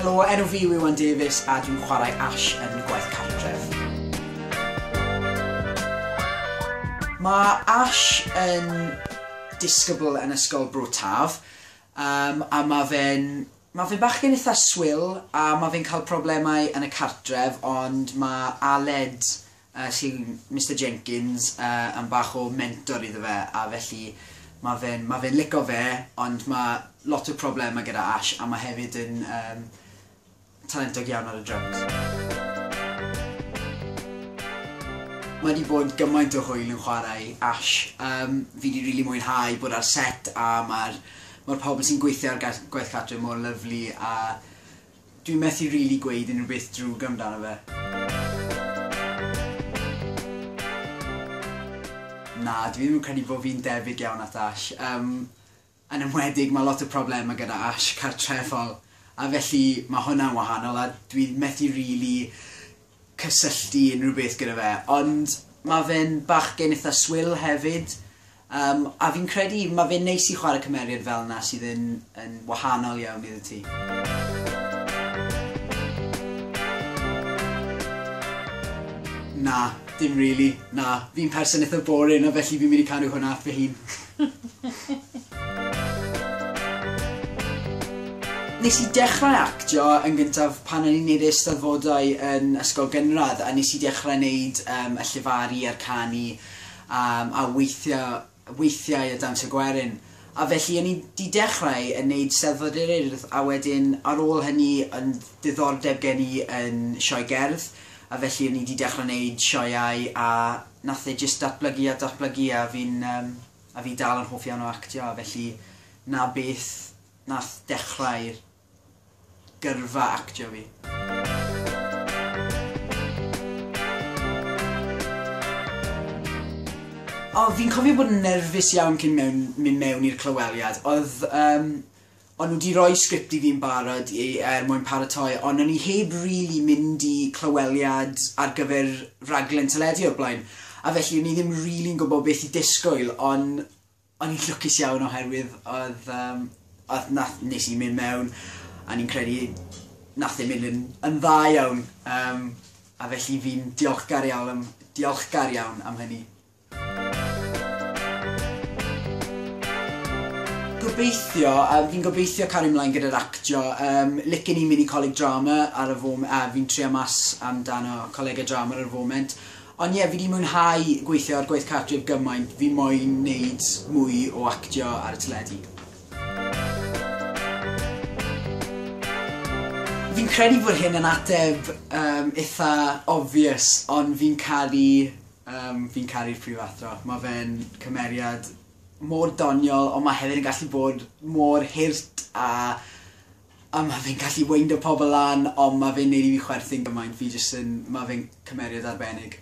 Helo, enw fi yw Iwan Davies a dwi'n chwarae Ash yn Gwaith Cartref. Mae Ash yn disgybl yn Ysgol Bro Taf a mae fe'n ma' fe bachgen itha swil a ma' fe'n cael problemau yn y cartref, ond mae Aled sy'n Mister Jenkins yn bach o mentor iddo fe, a felly ma' fe'n ma' fe'n lico fe, ond ma' lot o problemau gyda Ash a ma' hefyd yn talentog iawn ar y drums. Mae 'di bod gymaint o hwyl yn chwarae Ash. Fi 'di rili mwynhau bod ar set a ma'r ma'r pobl sy'n gweithio ar Gwaith Cartref mor lyfli a dwi'n methu rili gweud unrhyw beth drwg amdano fe. Na, dwi ddim yn credu bod fi'n debyg iawn at Ash. Yn enwedig mae lot o problemau gyda Ash cartrefol, a felly mae hwnna'n wahanol a dwi methu rili cysylltu unrhyw beth gyda fe, ond mae fe'n bachgen itha swil hefyd, a fi'n credu mae fe'n neis i chwarae cymeriad fel 'na sydd yn wahanol iawn iddo ti. Na, dim rili, na. Fi'n person itha boring a felly fi'n mynd i cadw hwnna at fy hun. Nes i dechrau actio yn gyntaf pan o'n i'n neud eisteddfodau yn ysgol gynradd, a nes i dechrau neud y llefaru a'r canu a weithiau y dawnsio gwerin. A felly o'n i 'di dechrau yn neud Steddfod yr Urdd, a wedyn ar ôl hynny yn diddordeb gen i yn sioe gerdd, a felly o'n i 'di dechrau neud sioeau a nath e jyst datblygu a datblygu, a fi'n a fi dal yn hoff iawn o actio, a felly 'na beth nath dechrau'r gyrfa actio fi. O, fi'n cofio bod yn nerfus iawn cyn mynd mewn i'r clyweliad. Oedd o'n nhw 'di roi sgript i fi'n barod er mwyn paratoi, ond o'n i heb rili mynd i clyweliad ar gyfer raglen teledu o'r blaen. A felly o'n i ddim rili'n gwybod beth i disgwyl, ond o'n i'n lwcus iawn oherwydd oedd oedd nath, nes i mynd mewn a ni'n credu nath e mynd yn dda iawn. A felly fi'n diolchgar iawn am hynny. Gobeithio, fi'n gobeithio cario ymlaen gyda'r actio. Licen i mynd i coleg drama ar y foment, a fi'n trio mas amdano colegau drama ar y foment. Ond ie, fi 'di mwynhau gweithio ar Gwaith Cartref gymaint, fi moyn neud mwy o actio ar y teledu. Fi'n credu bod hyn yn ateb itha obvious, ond fi'n caru'r prifathro. Mae fe'n cymeriad mor doniol, ond mae hefyd yn gallu bod mor hurt a mae fe'n gallu weindo pobl lan, ond mae fe'n neud i fi chwerthin gymaint. Fi jyst yn, mae fe'n cymeriad arbennig.